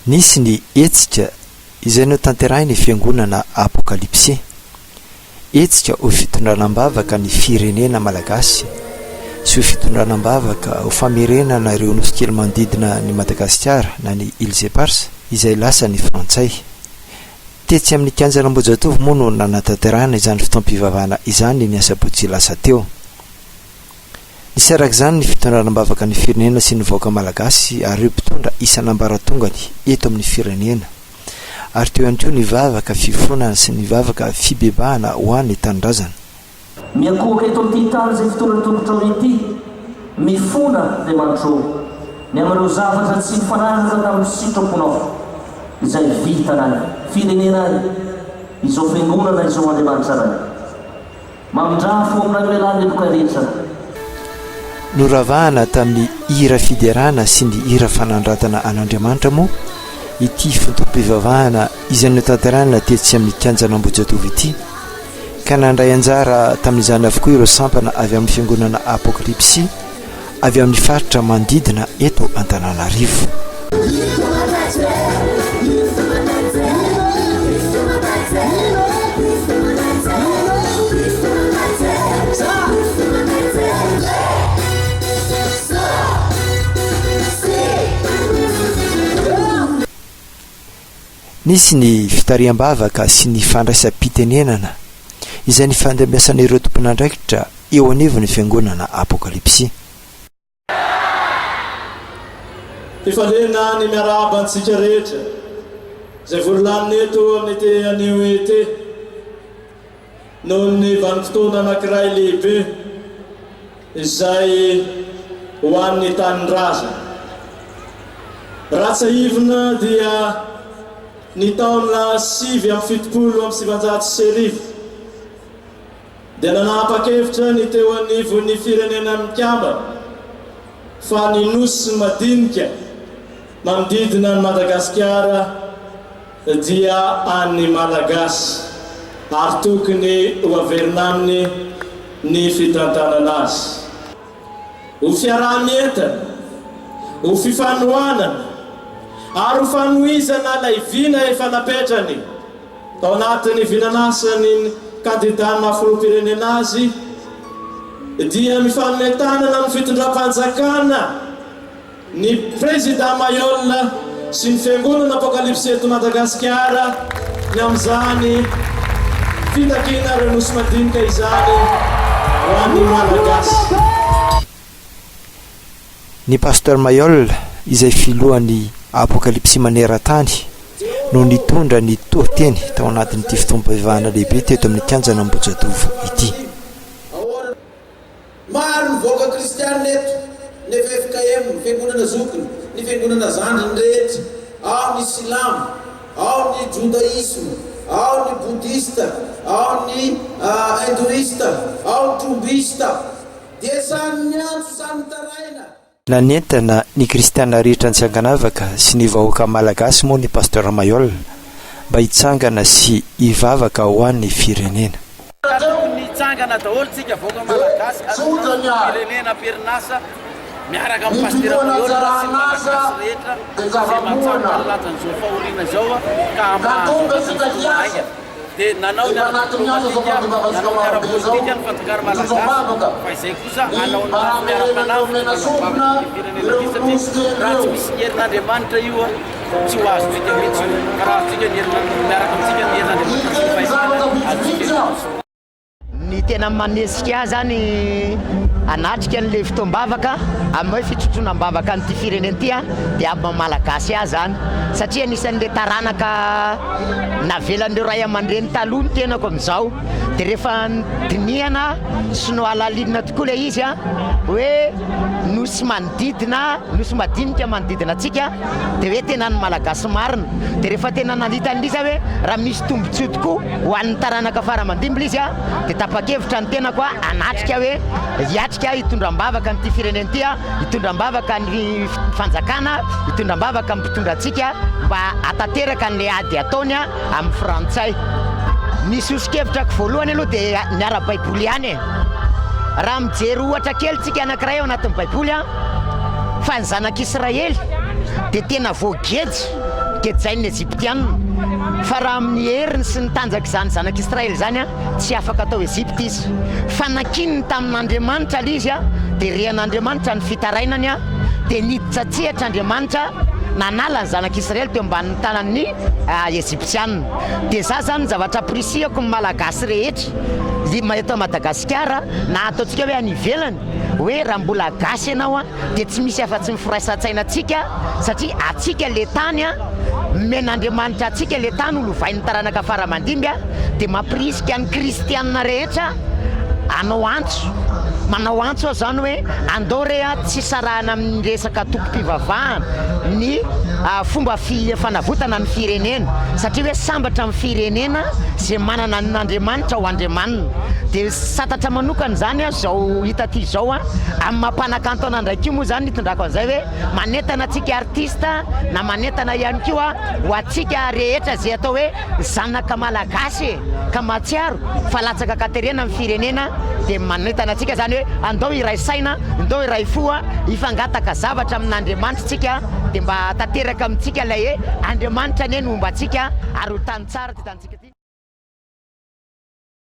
Nisy ny hetsika izay notanterahin'ny Fiangonana Apokalypsy. Hetsika ho fitondrana am-bavaka ny firenena malagasy sy ho fitondrana am-bavaka ho famerenana ireo nosy kely manodidina an'i Madagasikara na ny Îles Éparses izay lasan'ny Frantsay. Tetsy amin'ny kianjan'Ambohijatovo moa no nanatanterahana izany fotoam-pivavahana izany ny asabotsy lasa teo. Nisy araka izany ny fitondrana am-bavaka ny firenena sy ny vahoaka malagasy ary ireo mpitondra isan'ambaratongany eto amin'ny firenena. Ary teo ihany koa ny vavaka fifonana sy ny vavaka fibebahana ho an'ny tanindrazana. Miankohoka eto amin'ity tany izay fitoeran'ny tongotrao ity, mifona, Andriamanitra ô, ny amin'ireo zavatra tsy nifanaraka tamin'ny sitraponao izay vitanay, firenenay, izao fiangonana izao, Andriamanitra Ray. Mamindrà fo aminay mialà ny heloka rehetra. Noravahana tamin'ny hira fiderana sy ny hira fanandratana an'Andriamanitra moa ity fotoam-pivavahana izay notanterahina tetsy amin'ny kianjan'Ambohijatovo ity ka nandray anjara tamin'izany avokoa ireo sampana avy amin'ny fiangonana Apokalypsy avy amin'ny faritra manodidina eto Antananarivo. Nisy ny fitariham-bavaka sy ny fandraisam-pitenenana izay nifandimbiasan'ireo tompon'andraikitra eo anivon'ny Fiangonana Apokalypsy. Fifaliana ny miarahaba antsika rehetra izay vory lanina eto amin'ity anio ity noho ny vanim-potoana anankiray lehibe izay ho an'ny tanindrazana. Raha tsiahivina dia ny taona 1979 dia nanapa-kevitra ny teo anivon'ny Firenena Mikambana fa ny nosy madinika manodidina an'i Madagasikara dia an'ny Malagasy ary tokony ho averina aminy ny fitantanana azy. Ho fiaraha-mientana, ho fifanohanana ary ho fanohizana ilay vina efa napetrany Tao anatin'ny vinan'asan'ny kandidà maha filoham-pirenena azy dia mifanome tanana amin'ny fitondram-panjakana ny Prezidà Mailhol sy ny Fiangonana Apokalypsy eto Madagasikara ny amin'izany fitakiana ireo nosy madinika izany ho an'ny Malagasy. Ny Pasteur Mayol izay filohan'ny Apokalypsy maneran-tany no nitondra ny toriteny tao anatin'ity fotoam-pivavahana lehibe teto amin'ny kianjan'Ambohijatovo ity. Maro ny vahoaka kristianina eto, ny ffkm, ny fiangonana zokiny, ny fiangonana zandriny rehetra, ao ny silamo, ao ny jodaisma, ao ny bodista, ao ny hindoista, ao ny trombista. Dia samy miantso samy mitaraina. Nanentana ny kristiana rehetra tsy ankanavaka sy ny vahoaka malagasy moa ny Pasteur Mayol mba hitsangana sy hivavaka ho an'ny firenena. Tokony hitsangana daholo tsika vahoaka malagasy ary firenena am-perinasa miaraka amin'ny Pasitera Mayol sy ny malagasy rehetra izay mahatsapa ny lanjan'izao fahoriana izao ka hamaha an'izao fotoana haingana. Dia nanao ny ara-diplomatika, nanao ny ara-politika ny fanjakana malagasy, fa izay kosa hanao ny lafiny ara-panahy fitondrana am-bavaka ity firenena ity satria raha tsy misy herin'Andriamanitra io tsy ho azontsika mihitsy io, fa raha azontsika ny herin'Andriamanitra, miaraka amintsika ny herin'Andriamanitra sy ny fahefana azontsika io. Ny tena manesika ahy zany hanatrika an'le fotoam-bavaka amin'ny hoe fitrotroana am-bavaka an'ity firenena ity dia amin'ny maha malagasy ahy zany satria anisan'le taranaka navelan'ireo ray aman-dreny taloha ny tenako amin'izao dia rehefa dinihana sy nohalalinina tokoa ilay izy hoe nosy manodidina nosy madinika manodidina antsika dia hoe tena ny malagasy marina dia rehefa tena nahita an'ilay izy aho hoe raha misy tombontsoa tokoa Ho an'ny taranaka fara aman-dimby ilay izy dia tapa-kevitra ny tenako hanatrika hoe hiatrika hitondra am-bavaka an'ity firenena ity, hitondra am-bavaka ny fanjakana, hitondra am-bavaka ny mpitondra antsika mba hahatanteraka an'ilay ady ataony amin'ny frantsay. Ny soso-kevitrako voalohany aloha dia ny ara-baiboly ihany e. Raha mijery ohatra kely tsika anankiray ao anatin'ny baiboly fa ny zanak'Israely dia tena voageja. Gejain'ny Egyptiana. Fa raha amin'ny heriny sy ny tanjak'izany zanak'Israely izany, tsy afaka tao Egypta izy. Fa nankininy tamin'Andriamanitra ilay izy, dia rehan'Andriamanitra ny fitarainany, dia niditra an-tsehatra Andriamanitra nanala ny zanak'Israely teo ambanin'ny tanan'ny Egyptiana. Dia za zany ny zavatra ampirisihako ny Malagasy rehetra, eto Madagasikara na ataontsika hoe any ivelany, hoe raha mbola gasy ianao, dia tsy misy afa-tsy ny firaisan-tsainantsika satria antsika le tany a, nomen'Andriamanitra antsika le tany ho lovain'ny taranaka fara aman-dimby a, dia mampirisika ny kristianina rehetra hanao antso, manao antso aho zany hoe andao re a tsy sarahana amin'ny resaka antokom-pivavahana ny fomba fanavotana ny firenena satria hoe sambatra ny firenena izay manana an'Andriamanitra ho Andriamaniny, dia santatra manokana izany a zao hita aty izao a. Amin'ny maha mpanakanto anah ndray koa moa zany nitondrako an'izay hoe manentana antsika artiste na manentana ihany koa ho antsika rehetra izay atao hoe zanaka malagasy e ka mahatsiaro fa latsaka an-katerena ny firenena dia manentana antsika zany hoe andao hiray saina, ndao hiray fo hifangataka zavatra amin'Andriamanitra tsika dia mba tanteraka amintsika ilay hoe Andriamanitra anie no homba antsika ary ho tany tsara ity tanintsika ity.